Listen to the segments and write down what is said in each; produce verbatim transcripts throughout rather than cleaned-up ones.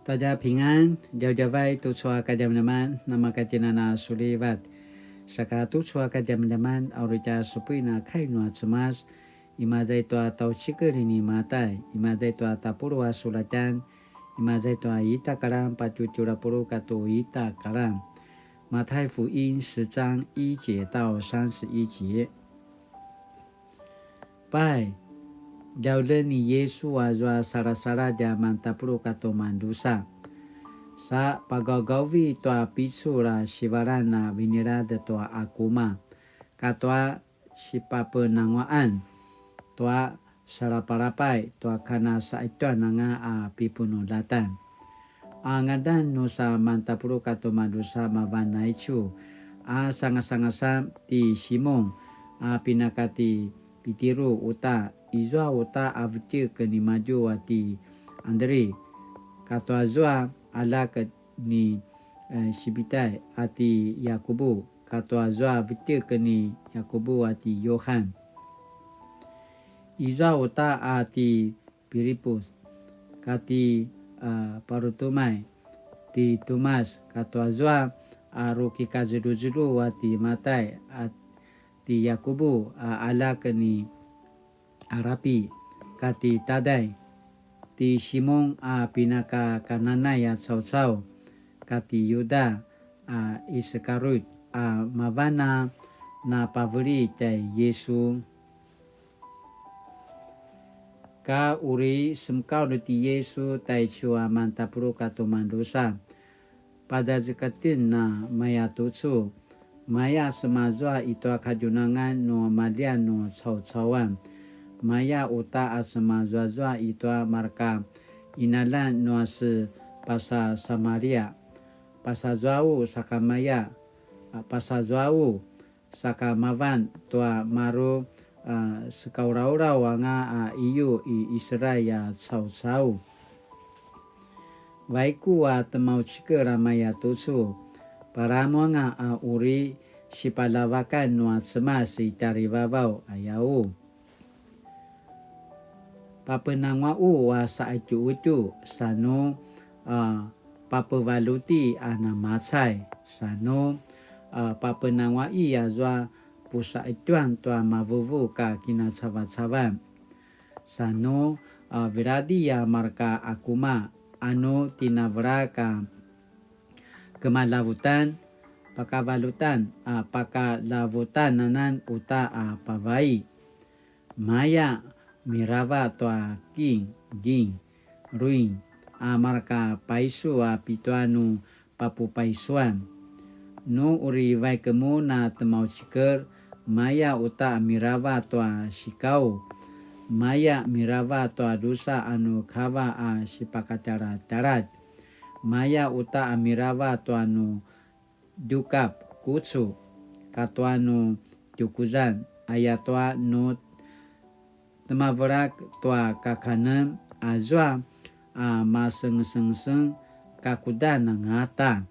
大家平安, djavadjavay tucu a kadjamadjaman, namakatjinana sulivat. Saka tucu a kadjamadjaman, a uri tja supuin a kai nua Cemas, imaza i tua tjaucikel ni Matai, imaza i tua tapuluq a sulatjan, imaza i tua ita kalan patje tjelu a puluq katua ita kalan. 馬太福音十章一節到三十一節。 Pai, djaulen ni Yisu azua salasaladj a mantapuluq katua madrusa. Sa pagawgawi tua picul a sivalan a vinilad tua akuma, katua sipapenanguaqan tua salapalapay tua kanasaqetjuan anga a pipunulatan. A ngadan nu sa mantapuluq katua madrusa mavan aicu, a sangasangasan ti Simung, a pinaka ti Pitiru uta, izua uta a vetjek nimadju a ti Andri, katua zua aljak ni, eh, Sibitai a ti Yakubu, katua zua vetjek ni Yakubu a ti Yohan. Izua uta a ti Piripus, kati, a, Parutumay, ti Tumas, katua zua a rukikazuluzulu a ti Matai, a ti Yakubu, a aljak ni Arapi, kati Taday, ti Simung a pinaka Kananay a caucau, kati Yuda, a Iskariut, a mavan a napaveli tjai Yisu. Ka uri semekaulj ti Yisu taicu a mantapuluq katua madrusa, pazazekatjen a maya tucu, maya semazua i tua kadjunangan nua maljian nua caucauan, maya uta a semazuazua i tua marka qinaljan nua se pasa Samaria. Pasazuau sakamaya, a, pasazuau saka mavan tua maru, a, sekaulaulaw anga a iyu i Israil a caucau. Vaiku a temaucikel a maya tucu, palamu anga a uri sipaljavakan nua Cemas i tjarivavaw, ayau. Papenanguaqu a saqetjuqetju, sa nu, a, papevaljuti a namacay, sa nu, a, papenanguaqi azua pusaqetjuan tua mavuvu ka kinacavacavan, sa nu, a, viladi a marka akuma, a nu tinavelak a kemalavutan, pakavaljutan, a, pakalavutan anan uta a pavai. Maya mirava tua king, ging, ruin, a marka paisu a pitua nu papupaisuan. Nu uri vaik mun a temaucikel, maya uta a mirava tua sikau, maya mirava tua drusa a nu kava a sipakatjalatjalat, maya uta a mirava tua nu djukap kucu, katua nu tjukuzan, ayatua nu temavelak tua kakanen, azua a masengesengeseng kakudan angata.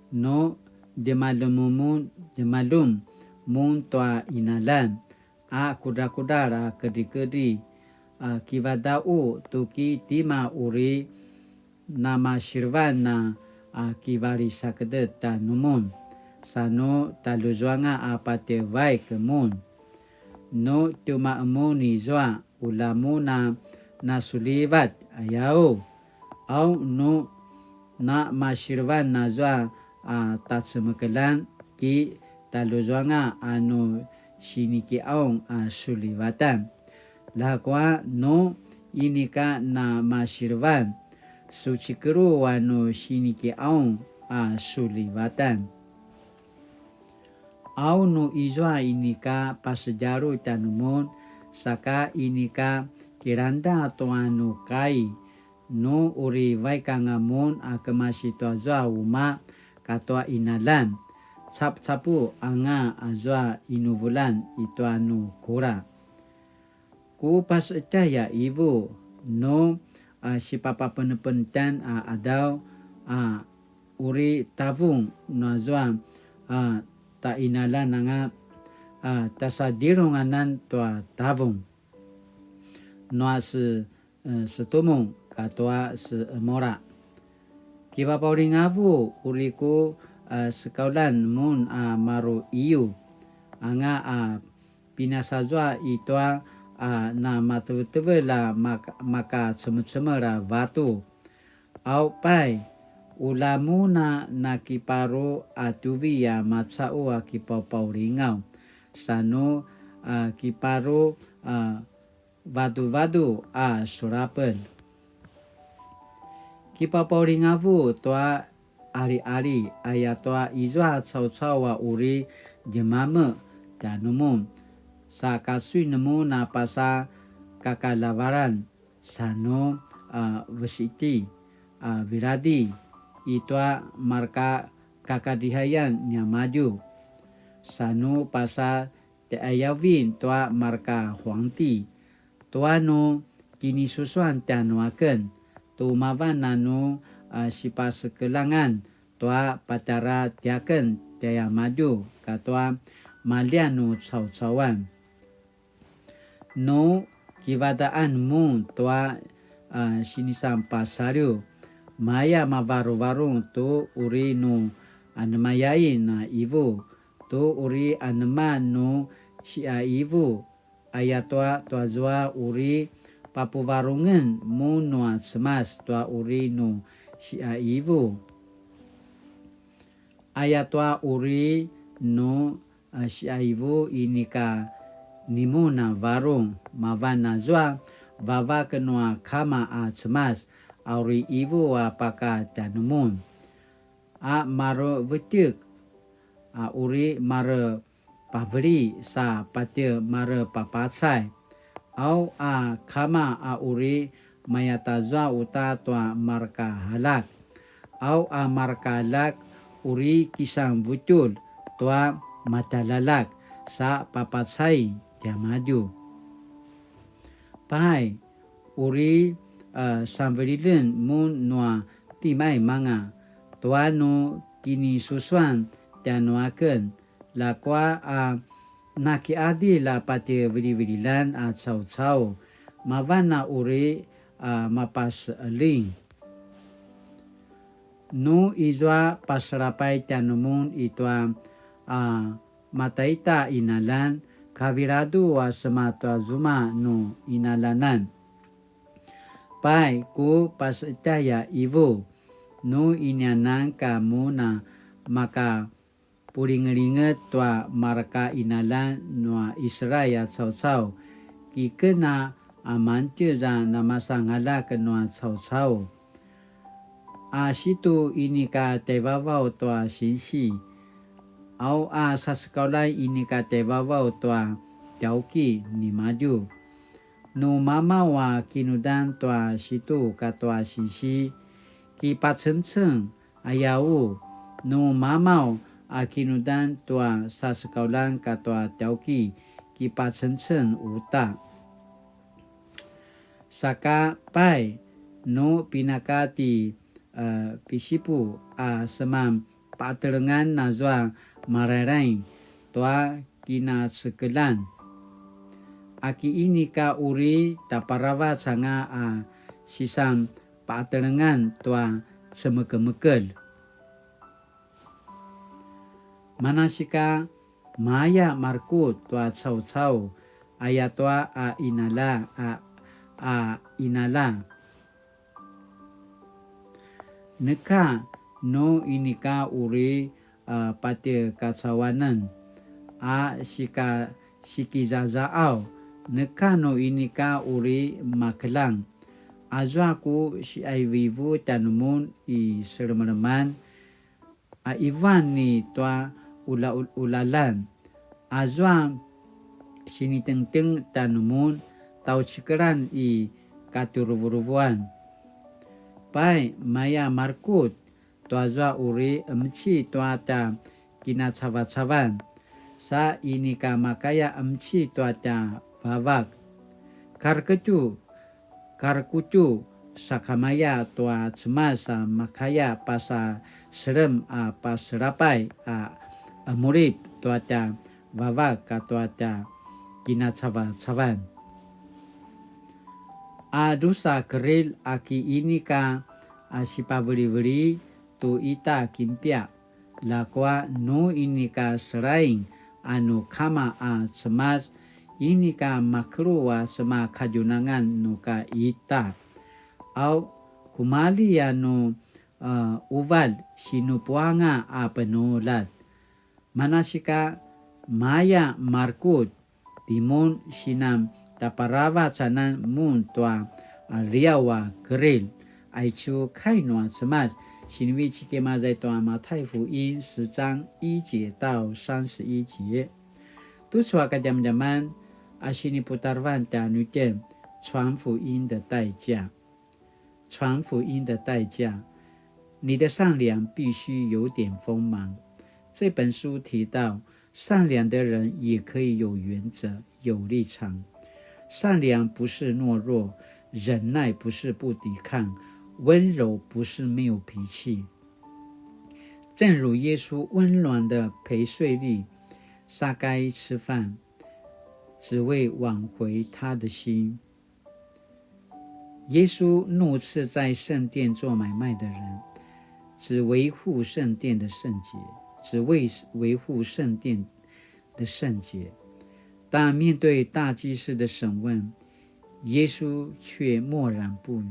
Nu djemaljum mun, djemaljum mun tua qinaljan, a kudrakudral a kedrikedri, a kivadaqu tu ki tima uri namasilvan a, a kivalisaked tjanumun, sa nu taljuzuanga a patje vaik mun. Nu tjumaq mun izua, ula mun a nasulivat, ayau. Au nu namasilvan azua a tacemekeljan, ki taljuzuanga a nu sinikiqaung a sulivatan. Ljakua nu inika namasilvan, sucikelu a nu sinikiqaung a sulivatan. Au nu izua inika pasedjalu tjanumun, saka inika kilangda tua nu kai, nu uri vaik anga mun a kemasi tua zua umaq katua qinaljan, capucapu anga azua inuvulan i tua nu kula. Ku paseqetjay a ivu, nu, a, sipapapenepenetjan a qadaw, a, uri tavung nua zua, a, taqinaljan anga, a, tasadilung anan tua tavung nua se, e, setumung, katua se Emora. Kipapaulingavu uri ku, a, sekaulan mun a maru iyu, anga a pinasazua i tua, a, namatevetevel a mak-, makacemecemel a vatu. Au pai, ula mun a nakiparu a tuvi a macaqu a kipapaulingav, sa nu, a, kiparu, a, vaduvadu a sulapen. Kipapaulingavu tua aliali, ayatua izua caucau a uri djemame tjanumun, sa kasuy nemun a pasa kakalavalan, sa nu, a, vesiti, a, viladi i tua marka kakadihayan niamadju, sa nu pasa tjaqayavin tua marka huangti, tua nu kinisusuan tjanuaken, tu mavan a nu, a, sipasekelangan tua patjara tiaken tjaiamadju katua maljian nu caucauan. Nu kivadaqan mun tua, a, sinisan pasaliw, maya mavaruvarung tu uri nu anemayain a ivu, tu uri anema nu siaivu, ayatua tuazua uri papuvarungen mun nua Cemas tua uri nu siaivu. Ayatua uri nu, a, siaivu inika nimun a varung, mavan azua vavak nua kama a Cemas, a uri ivu a paka tjanumun. A maru vetjek, a uri mare paveli sa patje mare papacay. Au a kama a uri mayatazua uta tua marka aljak. Au a marka aljak uri kisan vutjulj tua matjaljaljak sa papacay tiamadju. Pai, uri, a, sanveliljen mun nua timaimanga, tua nu kinisusuan tjanuaken, ljakua a nakiadil a patje vilivililjan a caucau, mavan a uri, a, mapaseqeljing. Nu izua paselapay tjanumun i tua, a, mataita qinaljan, kaviladu a sema tua zuma nu qinaljanan. Pai, ku pasetjay a ivu, nu inianan ka mun a maka pulingelinget tua marka qinaljan nua Israil a caucau, kiken a mangtjez a namasan aljak nua caucau. A situ inika tjaivavaw tua sinsi, au a sasekauljan inika tjaivavaw tua tjauki nimadju. Nu mamaw a kinudan tua situ katua sinsi, kipacengceng, ayau, nu mamaw a kinudan tua sasekauljan katua tjauki, kipacengceng uta. Saka pai, nu pinaka ti, e, Pisipu a seman patelengan nazua marairaing tua kinacekeljan. Aki inika uri taparavac anga a sisan patelengan tua cemekemekelj. Manasika maya marekutj tua caucau, ayatua a qinalja, a, a qinalja. Neka nu inika uri, a, patjekacauanen, a sika, sikizazaaw, neka nu inika uri makeljang. Azua ku siaivivu tjanumun i selemeleman, a ivan ni tua ula-, ulalan, azua sinitengteng tjanumun tjaucikelan i katuruvuruvuan. Pai, maya marekutj tuazua uri emeci tua tja kinacavacavan, sa inika makaya emeci tua tja vavak. Karekutju, karekutju sakamaya tua Cemas a makaya pasa selem a paselapay a emurip tua tja vavak katua tja kinacavacavan. A drusa kerilj a ki inika a sipaveliveli tu ita kimpia, ljakua nu inika selaing a nu kama a Cemas inika makelu a sema kadjunangan nu ka ita. Au, kumalji a nu, a, uvalj sinupuanga a penuljat. Manasika maya marekutj, timun sinan taparavac anan mun tua, a, liaw a kerilj. Aicu kai nua Cemas, sinivecik i maza i tua 馬太福音十章一節到三十一節. Tucu a kadjamadjaman, a siniputarevan tjanuitjen, 傳福音的代價. 傳福音的代價。你的善良必须有点锋芒。这本书提到，善良的人也可以有原则、有立场。善良不是懦弱，忍耐不是不抵抗，温柔不是没有脾气。正如耶稣温暖地陪税吏撒该吃饭，只为挽回他的心。 耶稣怒斥在圣殿做买卖的人，只维护圣殿的圣洁，只为维护圣殿的圣洁。但面对大祭司的审问，耶稣却默然不语。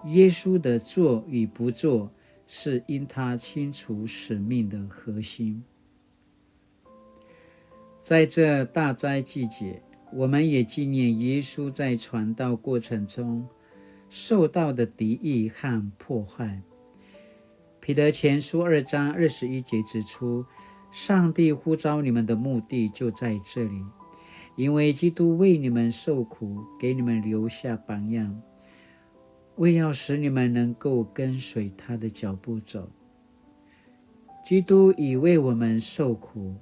耶稣的做与不做是因他清楚使命的核心。 在这大斋季节，我们也纪念耶稣在传道过程中受到的敌意和迫害。彼得前书二章二十一节指出，上帝呼召你们的目的就在这里，因为基督为你们受苦，给你们留下榜样，为要使你们能够跟随他的脚步走。 基督已为我们受苦，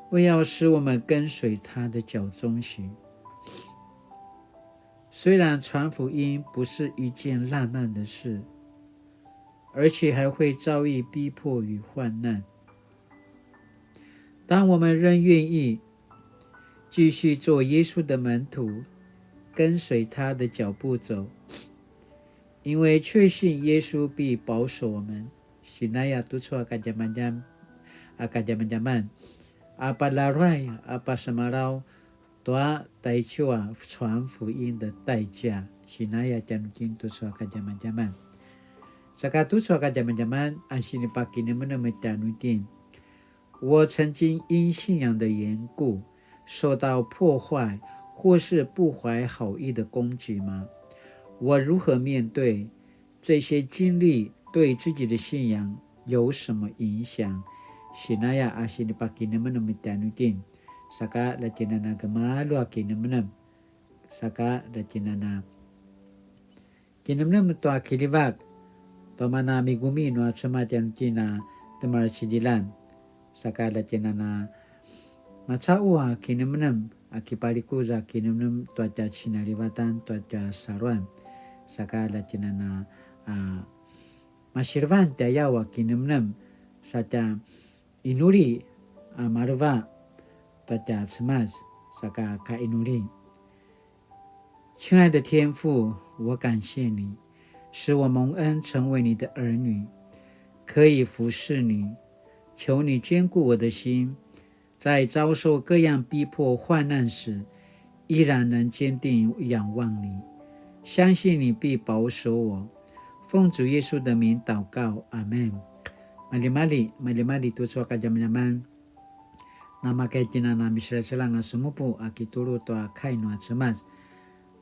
为要使我们跟随他的脚踪行。虽然传福音不是一件浪漫的事，而且还会遭遇逼迫与患难，但我们仍愿意 继续做耶稣的门徒，跟随他的脚步走，因为确信耶稣必保守我们。Sinaya tucu a kadjamadjam-, a kadjamadjaman, a palaruay, a pasemalaw, tua taicu a 傳福音的代價. Sinaya tjanuitjen tucu a kadjamadjaman. Saka tucu a kadjamadjaman, a sinipakinemenem tjanuitjen. 我曾经因信仰的缘故受到迫害，或是不怀好意的攻击吗？我如何面对这些经历？对自己的信仰有什么影响？Sinaya a sinipakinemenem tjanuitjen, saka la tjinana gemalju a kinemenem, saka la tjinana kinemnem tua kiljivak, tua mana migumi nua Cemas tjanuitjen a temalcidilan, saka la tjinana macaqu a kinemnem, a kipalikuz a kinemnem tua tja cinalivatan, tua tja saluan, saka la tjinana, a, masilevan tjayaw a kinemnem, sa tja inuli a maleva tua tja Cemas, saka kainuli. 亲爱的天父，我感谢你，使我蒙恩成为你的儿女，可以服侍你。求你坚固我的心，在遭受各样逼迫患难时，依然能坚定仰望你，相信你必保守我。奉主耶稣的名祷告，阿们。Maljimalji, maljimalji tucu a kadjamadjaman. Namakay tjinana miselaselang a semupu a kitulu tua kai nua Cemas.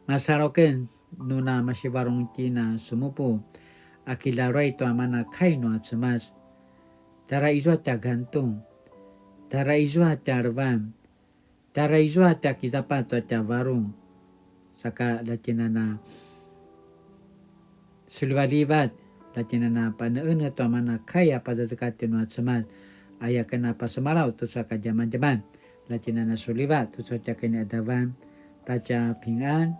Masalu aken nu na masivarung tjina semupu a kilaruay tua mana kai nua Cemas. Tjara izua tja gantung, tjara izua tja levan, tjara izua tja kizapat tua tja varung, saka la tjinana sulivalivat, la tjinana paneene tua mana kai a pazazekatjen nua Cemas, aya ken a pasemalaw tucu a kadjamadjaman, la tjinana sulivat tucu a tja kiniadavan, ta tja pingan.